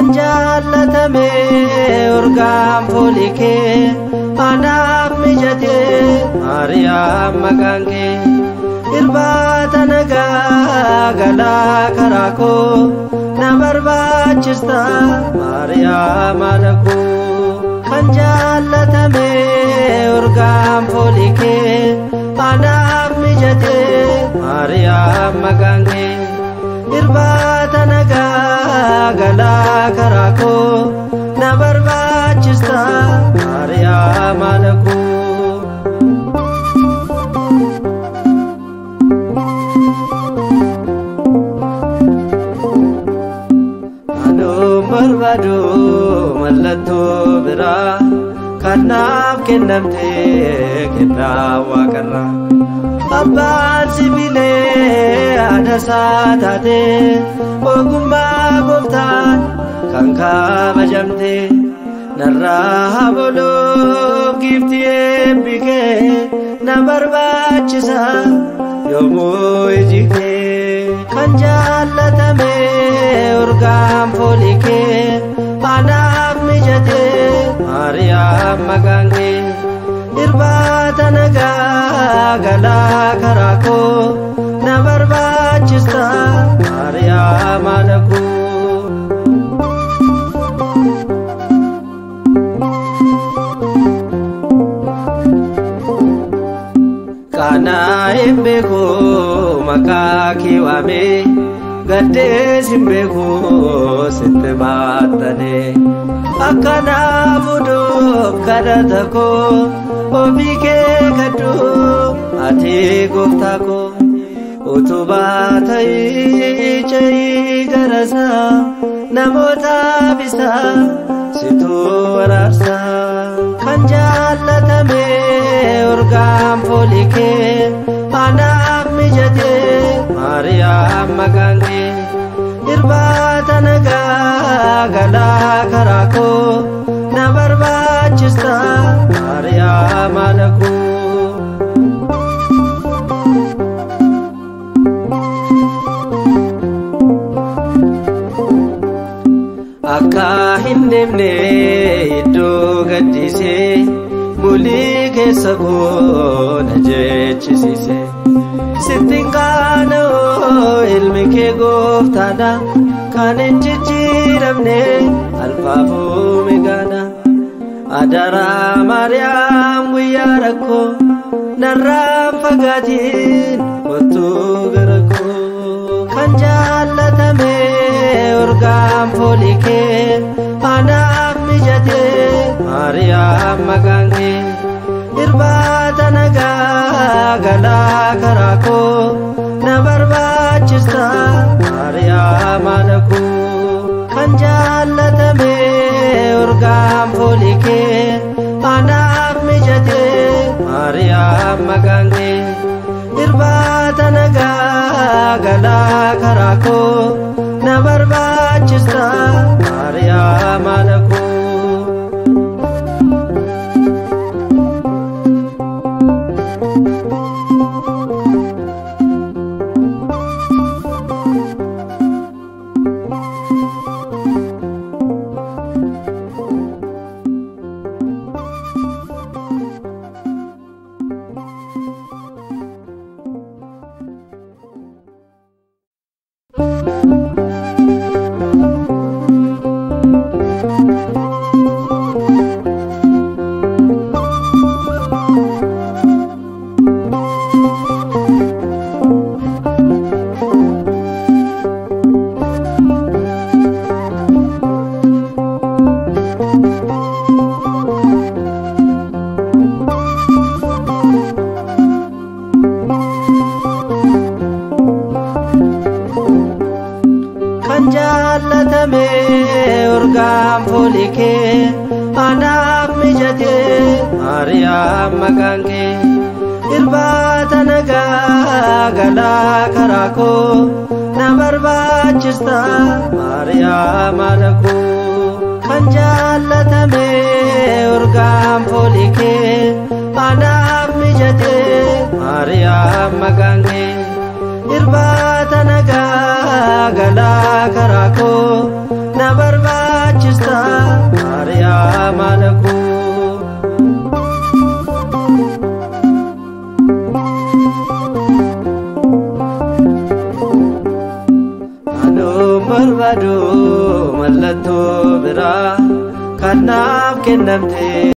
Kan jaallatame urgaan foolii kee anaaf mijate Maariyaam maqaan kee. Irbaata nagaa galaa karaa koo na barbaachista Maariyaam haadha koo. Kan jaallatame urgaan foolii kee anaaf mijate Maariyaam maqaan kee. Irbaata nagaa galaa karaa koo na barbaachista Maariyaam haadha koo. Anuun barbaadu mallattoo biraa kan naaf kennamte kennaa waaqarraa. Abbaan sibiilee haadha isaa taate ogummaa gooftaan kan kabajamte. Narraa haboluuf giiftii eebbi kee na barbaachisa yoomuu iji kee. Kan jaallatame urgaan foolii kee anaaf mijate Maariyaam maqaan kee. Irbaata nagaa galaa karaa koo na barbaachista Maariyaam haadha koo. Qaanaa hin beeku maqaa kee waamee gaddees hin beeku sitti maattane. Akkanaaf fuudhuuf kadhata koo ofii kee kadhu ati gooftaa koo. Utubaa ta'ii ce'ii garasaa namootaaf isaa situ waraabsa. Kan jaallatame urgaan foolii kee anaaf mijate Maariyaam maqaan kee. Irbaata nagaa galaa karaa koo na barbaachista Maariyaam haadha koo. Akka hin deemne iddoo gaddisee bulii keessa koo na jechisiise. Sitti hin qaana'u ilmi kee gooftaadha kan hin jijjiiramne alfaaf omeegaadha. Adaraa Maariyaam guyyaa rakkoo narraan fagaatiin kottuu gara koo. Kan jaallatame urgaan foolii kee anaaf mijate Maariyaam maqaan kee. Irbaata nagaa galaa karaa koo na barbaachista Maariyaam haadha koo. Kan jaallatame urgaan foolii kee anaaf mijate Maariyaam maqaan kee. Irbaata nagaa galaa karaa koo na barbaachista Maariyaam haadha koo. Kan jaallatame urgaan foolii kee anaaf mijate Maariyaam maqaan kee. Irbaata nagaa galaa karaa koo na barbaachista Maariyaam haadha koo. Kan jaallatame urgaan foolii kee anaaf mijate Maariyaam maqaan kee. Irbaata nagaa galaa karaa koo na barbaachista. Maariyaam haadha koo. Anuun barbaadu mallattoo biraa kan naaf kennamte.